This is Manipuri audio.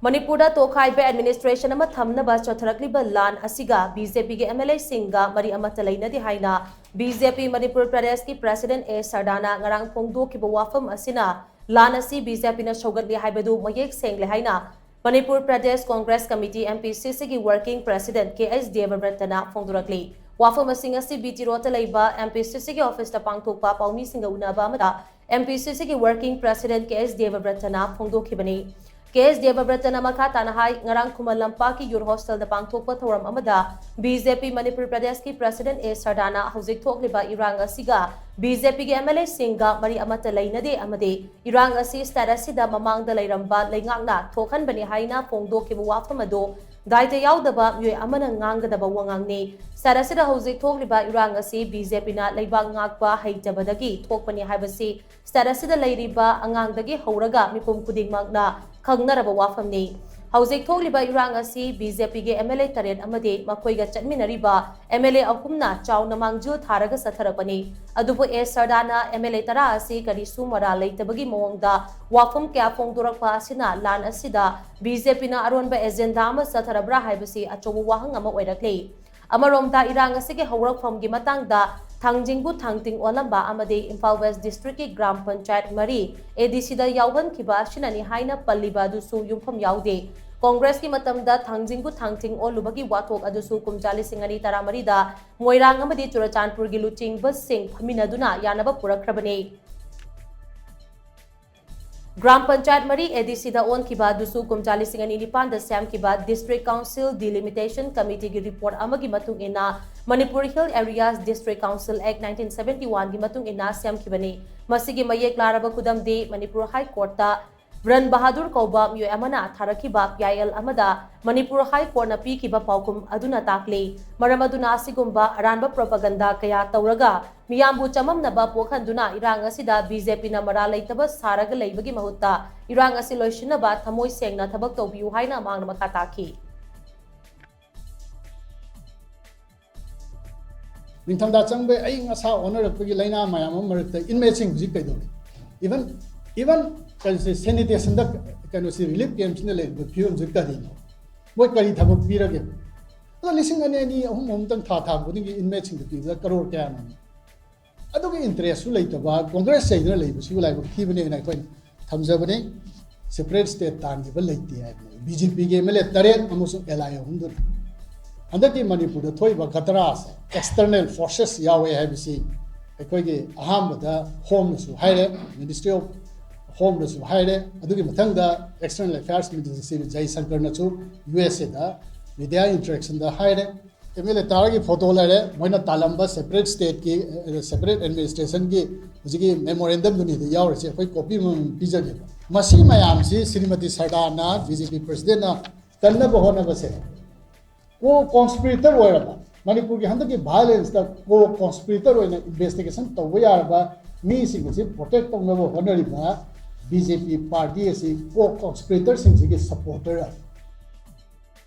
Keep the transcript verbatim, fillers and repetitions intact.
ꯃꯅꯤꯄꯨꯔꯗ ꯇꯣꯈꯥꯏꯕ administration ꯑꯃ ꯊꯝꯅꯕ ꯆꯠꯊꯔꯛꯂꯤꯕ ꯂꯥꯟ ꯑꯁꯤꯒ BJPꯒꯤ MLAꯁꯤꯡꯒ ꯃꯔꯤ ꯑꯃꯠꯇ ꯂꯩꯅꯗꯦ ꯍꯥꯏꯅ BJP ꯃꯅꯤꯄꯨꯔ ꯄ꯭ꯔꯗꯦꯁꯀꯤ President ꯑꯦ ꯁꯔꯗꯥꯅ ꯉꯔꯥꯡ ꯐꯣꯡꯗꯣꯛꯈꯤꯕ ꯋꯥꯐꯝ ꯑꯁꯤꯅ ꯂꯥꯟ ꯑꯁꯤ BJPꯅ ꯁꯧꯒꯠꯂꯤ ꯍꯥꯏꯕꯗꯨ ꯃꯌꯦꯛ ꯁꯦꯡꯂꯦ ꯍꯥꯏꯅ ꯃꯅꯤꯄꯨꯔ ꯄ꯭ꯔꯗꯦꯁ ꯀꯣꯡꯒ꯭ꯔꯦꯁ ꯀꯃꯤꯇꯤ, MPCCꯒꯤ working president ꯀꯦ ꯑꯦꯁ ꯗꯦꯕꯕ꯭ꯔꯇꯅ ꯐꯣꯡꯗꯣꯔꯛꯂꯤ꯫ ꯋꯥꯐꯝꯁꯤꯡ ꯑꯁꯤ BT Roadꯇ ꯂꯩꯕ MPCCꯒꯤ officeꯇ ꯄꯥꯡꯊꯣꯛꯄ ꯄꯥꯎꯃꯤꯁꯤꯡꯒ ꯎꯅꯕ ꯑꯃꯗ MPCCꯒꯤ working president ꯀꯦ ꯑꯦꯁ ꯗꯦꯕꯕ꯭ꯔꯇꯅ ꯐꯣꯡꯗꯣꯛꯈꯤꯕꯅꯤ꯫ ꯀꯦ ꯑꯦꯁ ꯗꯦꯕꯕ꯭ꯔꯇꯅ ꯃꯈꯥ ꯇꯥꯅ ꯍꯥꯏ, ꯉꯔꯥꯡ ꯈꯨꯃꯟ ꯂꯝꯄꯥꯛꯀꯤ youth hostelꯗ ꯄꯥꯡꯊꯣꯛꯄ ꯊꯧꯔꯝ ꯑꯃꯗ BJP ꯃꯅꯤꯄꯨꯔ ꯄ꯭ꯔꯗꯦꯁꯀꯤ President ꯑꯦ ꯁꯔꯗꯥꯅ ꯍꯧꯖꯤꯛ ꯊꯣꯛꯂꯤꯕ ꯏꯔꯥꯡ ꯑꯁꯤꯒ BJPꯒꯤ MLAꯁꯤꯡꯒ ꯃꯔꯤ ꯑꯃꯠꯇ ꯂꯩꯅꯗꯦ ꯑꯃꯗꯤ ꯏꯔꯥꯡ ꯑꯁꯤ state ꯑꯁꯤꯗ ꯃꯃꯥꯡꯗ ꯂꯩꯔꯝꯕ ꯂꯩꯉꯥꯛꯅ ꯊꯣꯛꯍꯟꯕꯅꯤ ꯍꯥꯏꯅ ꯐꯣꯡꯗꯣꯛꯈꯤꯕ ꯋꯥꯐꯝ ꯑꯗꯨ ꯗꯥꯏꯇ ꯌꯥꯎꯗꯕ ꯃꯤꯑꯣꯏ ꯑꯃꯅ ꯉꯥꯡꯒꯗꯕ ꯋꯥꯉꯥꯡꯅꯤ꯫ State ꯑꯁꯤꯗ ꯍꯧꯖꯤꯛ ꯊꯣꯛꯂꯤꯕ ꯏꯔꯥꯡ ꯑꯁꯤ BJPꯅ ꯂꯩꯕꯥꯛ ꯉꯥꯛꯄ ꯍꯩꯇꯕꯗꯒꯤ ꯊꯣꯛꯄꯅꯤ ꯍꯥꯏꯕꯁꯤ state ꯑꯁꯤꯗ ꯂꯩꯔꯤꯕ ꯑꯉꯥꯡꯗꯒꯤ ꯍꯧꯔꯒ ꯃꯤꯄꯨꯝ ꯈꯨꯗꯤꯡꯃꯛꯅ ꯈꯪꯅꯔꯕ ꯋꯥꯐꯝꯅꯤ꯫ ꯍꯧꯖꯤꯛ ꯊꯣꯛꯂꯤꯕ ꯏꯔꯥꯡ ꯑꯁꯤ BJPꯒꯤ MLA ꯇꯔꯦꯠ ꯑꯃꯗꯤ ꯃꯈꯣꯏꯒ ꯆꯠꯃꯤꯟꯅꯔꯤꯕ MLA ꯑꯍꯨꯝꯅ ꯆꯥꯎꯅ ꯃꯥꯡꯖꯤꯜ ꯊꯥꯔꯒ ꯆꯠꯊꯔꯛꯄꯅꯤ꯫ ꯑꯗꯨꯕꯨ ꯑꯦ ꯁꯔꯗꯥꯅ MLA ꯇꯔꯥ ꯑꯁꯤ ꯀꯔꯤꯁꯨ ꯃꯔꯥꯜ ꯂꯩꯇꯕꯒꯤ ꯃꯑꯣꯡꯗ ꯋꯥꯐꯝ ꯀꯌꯥ ꯐꯣꯡꯗꯣꯔꯛꯄ ꯑꯁꯤꯅ ꯂꯥꯟ ꯑꯁꯤꯗ BJPꯅ ꯑꯔꯣꯟꯕ agenda ꯑꯃ ꯆꯠꯊꯔꯕ꯭ꯔꯥ ꯍꯥꯏꯕꯁꯤ ꯑꯆꯧꯕ ꯋꯥꯍꯪ ꯑꯃ ꯑꯣꯏꯔꯛꯂꯤ꯫ ꯑꯃꯔꯣꯝꯗ ꯏꯔꯥꯡ ꯑꯁꯤꯒꯤ ꯍꯧꯔꯛꯐꯝꯒꯤ ꯃꯇꯥꯡꯗ ꯊꯥꯡꯖꯤꯡꯕꯨ ꯊꯥꯡꯇꯤꯡ ꯑꯣꯜꯂꯝꯕ ꯑꯃꯗꯤ ꯏꯝꯐꯥꯜ West Districtꯀꯤ ꯒ꯭ꯔꯥꯝ ꯄꯟꯆꯥꯌꯠ ꯃꯔꯤ ADCꯗ ꯌꯥꯎꯍꯟꯈꯤꯕ ꯑꯁꯤꯅꯅꯤ ꯍꯥꯏꯅ ꯄꯜꯂꯤꯕ ꯑꯗꯨꯁꯨ ꯌꯨꯝꯐꯝ ꯌꯥꯎꯗꯦ꯫ ꯀꯣꯡꯒ꯭ꯔꯦꯁꯀꯤ ꯃꯇꯝꯗ ꯊꯥꯡꯖꯤꯡꯕꯨ ꯊꯥꯡꯇꯤꯡ ꯑꯣꯜꯂꯨꯕꯒꯤ ꯋꯥꯊꯣꯛ ꯑꯗꯨꯁꯨ ꯀꯨꯝꯖꯥ ꯂꯤꯁꯤꯡ ꯑꯅꯤ ꯇꯔꯥꯃꯔꯤꯗ ꯃꯣꯏꯔꯥꯡ ꯑꯃꯗꯤ ꯆꯨꯔꯆꯥꯟꯄꯨꯔꯒꯤ ꯂꯨꯆꯤꯡꯕꯁꯤꯡ ꯐꯝꯃꯤꯟꯅꯗꯨꯅ ꯌꯥꯅꯕ ꯄꯨꯔꯛꯈ꯭ꯔꯕꯅꯤ꯫ ꯒ꯭ꯔꯥꯝ ꯄꯟꯆꯥꯌꯠ ꯃꯔꯤ ADCꯗ ꯑꯣꯟꯈꯤꯕ ꯑꯗꯨꯁꯨ ꯀꯨꯝꯖꯥ ꯂꯤꯁꯤꯡ ꯑꯅꯤ ꯅꯤꯄꯥꯟꯗ ꯁꯦꯝꯈꯤꯕ District Council Delimitation Committeeꯒꯤ report ꯑꯃꯒꯤ ꯃꯇꯨꯡ ꯏꯟꯅ Manipur Hill Areas District Council Act nineteen seventy oneꯒꯤ ꯃꯇꯨꯡ ꯏꯟꯅ ꯁꯦꯝꯈꯤꯕꯅꯤ꯫ ꯃꯁꯤꯒꯤ ꯃꯌꯦꯛ ꯂꯥꯔꯕ ꯈꯨꯗꯝꯗꯤ ꯃꯅꯤꯄꯨꯔ High Courtꯇ ꯕ꯭ꯔꯟ ꯕꯍꯥꯗꯨꯔ ꯀꯧꯕ ꯃꯤꯑꯣꯏ ꯑꯃꯅ ꯊꯥꯔꯛꯈꯤꯕ PIL ꯑꯃꯗ ꯃꯅꯤꯄꯨꯔ High Courtꯅ ꯄꯤꯈꯤꯕ ꯄꯥꯎꯈꯨꯝ ꯑꯗꯨꯅ ꯇꯥꯛꯂꯤ꯫ ꯃꯔꯝ ꯑꯗꯨꯅ ꯑꯁꯤꯒꯨꯝꯕ ꯑꯔꯥꯟꯕ propaganda ꯀꯌꯥ ꯇꯧꯔꯒ ꯃꯤꯌꯥꯝꯕꯨ ꯆꯃꯝꯅꯕ ꯄꯣꯛꯍꯟꯗꯨꯅ ꯏꯔꯥꯡ ꯑꯁꯤꯗ BJPꯅ ꯃꯔꯥꯜ ꯂꯩꯇꯕ ꯁꯥꯔꯒ ꯂꯩꯕꯒꯤ ꯃꯍꯨꯠꯇ ꯏꯔꯥꯡ ꯑꯁꯤ ꯂꯣꯏꯁꯤꯟꯅꯕ ꯊꯃꯣꯏ ꯁꯦꯡꯅ ꯊꯕꯛ ꯇꯧꯕꯤꯌꯨ ꯍꯥꯏꯅ ꯃꯍꯥꯛꯅ ꯃꯈꯥ ꯇꯥꯈꯤ꯫ ꯅꯤꯡꯊꯝꯊꯥ ꯆꯪꯕꯩ ꯑꯏꯪ ꯑꯁꯥ ꯑꯣꯟꯅꯔꯛꯄꯒꯤ ꯂꯥꯏꯅꯥ ꯃꯌꯥꯝ ꯑꯃ ꯃꯔꯛꯇ inmateꯁꯤꯡ ꯍꯧꯖꯤꯛ ꯀꯩꯗꯧꯔꯤ? Even, even ꯀꯔꯤꯁꯦ, sanitationꯗ ꯀꯩꯅꯣꯁꯤ ꯔꯤꯂꯤꯐ ꯀꯦꯝꯁꯤꯅ ꯂꯩꯔꯤꯕ ꯐꯤꯕꯝꯁꯤ ꯀꯔꯤꯅꯣ? ꯃꯣꯏ ꯀꯔꯤ ꯊꯕꯛ ꯄꯤꯔꯒꯦ? ꯑꯗꯣ ꯂꯤꯁꯤꯡ ꯑꯅꯤ ꯑꯅꯤ ꯑꯍꯨꯝ ꯑꯍꯨꯝꯇꯪ ꯊꯥ ꯊꯥ ꯈꯨꯗꯤꯡꯒꯤ ꯏꯟꯃꯦꯠꯁꯤꯡꯗ ꯄꯤꯕꯗ ꯀꯔꯣꯔ ꯀꯌꯥꯅꯣ? ꯑꯗꯨꯒꯤ ꯏꯟꯇꯔꯦꯁꯁꯨ ꯂꯩꯇꯕ ꯀꯣꯡꯒ꯭ꯔꯦꯁ ꯆꯩꯗꯨꯅ ꯂꯩꯕꯁꯤꯕꯨ ꯂꯥꯏꯕꯛ ꯊꯤꯕꯅꯦꯅ ꯑꯩꯈꯣꯏꯅ ꯊꯝꯖꯕꯅꯤ꯫ ꯁꯦꯄꯔꯦꯠ ꯁ꯭ꯇꯦꯠ ꯇꯥꯟꯈꯤꯕ ꯂꯩꯇꯦ ꯍꯥꯏꯕꯅꯤ꯫ ꯕꯤ ꯖꯦ ꯄꯤꯒꯤ ꯑꯦꯝ ꯑꯦꯜ ꯑꯦ ꯇꯔꯦꯠ ꯑꯃꯁꯨꯡ ꯑꯦꯜ ꯑꯥꯏ ꯑꯍꯨꯝꯗꯨꯅ꯫ ꯍꯟꯗꯛꯀꯤ ꯃꯅꯤꯄꯨꯔꯗ ꯊꯣꯛꯏꯕ ꯒꯇꯔꯥꯁꯦ ꯑꯦꯛꯁꯇꯔꯅꯦꯜ ꯐꯣꯔꯁꯦꯁ ꯌꯥꯎꯋꯦ ꯍꯥꯏꯕꯁꯤ ꯑꯩꯈꯣꯏꯒꯤ ꯑꯍꯥꯟꯕꯗ ꯍꯣꯝꯅꯁꯨ ꯍꯥꯏꯔꯦ, ꯃꯤꯅꯤꯁꯇ꯭ꯔꯤ ꯑꯣꯐ ꯍꯣꯝꯅꯁꯨ ꯍꯥꯏꯔꯦ, ꯑꯗꯨꯒꯤ ꯃꯊꯪꯗ ꯑꯦꯛꯁꯇꯔꯅꯦꯜ ꯑꯦꯐꯤꯌꯔꯁ ꯃꯤꯅꯤꯁꯇꯔ ꯁ꯭ꯔꯤ ꯖꯌꯁꯪꯀꯔꯅꯁꯨ ꯌꯨ ꯑꯦꯁ ꯑꯦꯗ ꯃꯤꯗꯤꯌꯥ ꯏꯟꯇꯔꯦꯛꯁꯟꯗ ꯍꯥꯏꯔꯦ꯫ ꯑꯦꯝ ꯑꯦꯜ ꯑꯦ ꯇꯔꯥꯒꯤ ꯐꯣꯇꯣ ꯂꯩꯔꯦ, ꯃꯣꯏꯅ ꯇꯥꯜꯂꯝꯕ ꯁꯦꯄꯔꯦꯠ ꯁ꯭ꯇꯦꯠꯀꯤ, ꯁꯦꯄꯔꯦꯠ ꯑꯦꯗꯃꯤꯅꯤꯁꯇ꯭ꯔꯦꯁꯟꯒꯤ ꯍꯧꯖꯤꯛꯀꯤ ꯃꯦꯃꯣꯔꯦꯟꯗꯝꯗꯨꯅꯤꯗ ꯌꯥꯎꯔꯤꯁꯦ꯫ ꯑꯩꯈꯣꯏ ꯀꯣꯄꯤ ꯑꯃꯃꯝ ꯄꯤꯖꯒꯦꯕ꯫ ꯃꯁꯤ ꯃꯌꯥꯝꯁꯤ ꯁ꯭ꯔꯤꯃꯇꯤ ꯁꯔꯗꯥꯔꯅ, ꯕꯤ ꯖꯦ ꯄꯤ ꯄ꯭ꯔꯁꯤꯗꯦꯟꯅ ꯀꯟꯅꯕ ꯍꯣꯠꯅꯕꯁꯦ ꯀꯣ ꯀꯣꯟꯁꯄꯤꯔꯦꯇꯔ ꯑꯣꯏꯔꯕ, ꯃꯅꯤꯄꯨꯔꯒꯤ ꯍꯟꯗꯛꯀꯤ ꯚꯥꯏꯑꯣꯂꯦꯟꯁꯇ ꯀꯣ ꯀꯣꯟꯁꯄꯤꯔꯦꯇꯔ ꯑꯣꯏꯅ ꯏꯟꯚꯦꯁꯇꯤꯒꯦꯁꯟ ꯇꯧꯕ ꯌꯥꯔꯕ ꯃꯤꯁꯤꯡ ꯑꯁꯤ ꯄ꯭ꯔꯣꯇꯦꯛ ꯇꯧꯅꯕ ꯍꯣꯠꯅꯔꯤꯕ ꯕꯤ ꯖꯦ ꯄꯤ ꯄꯥꯔꯇꯤ ꯑꯁꯤ ꯀꯣ ꯀꯣꯟꯁꯄꯤꯔꯦꯇꯔꯁꯤꯡꯁꯤꯒꯤ ꯁꯄꯣꯔꯇꯔ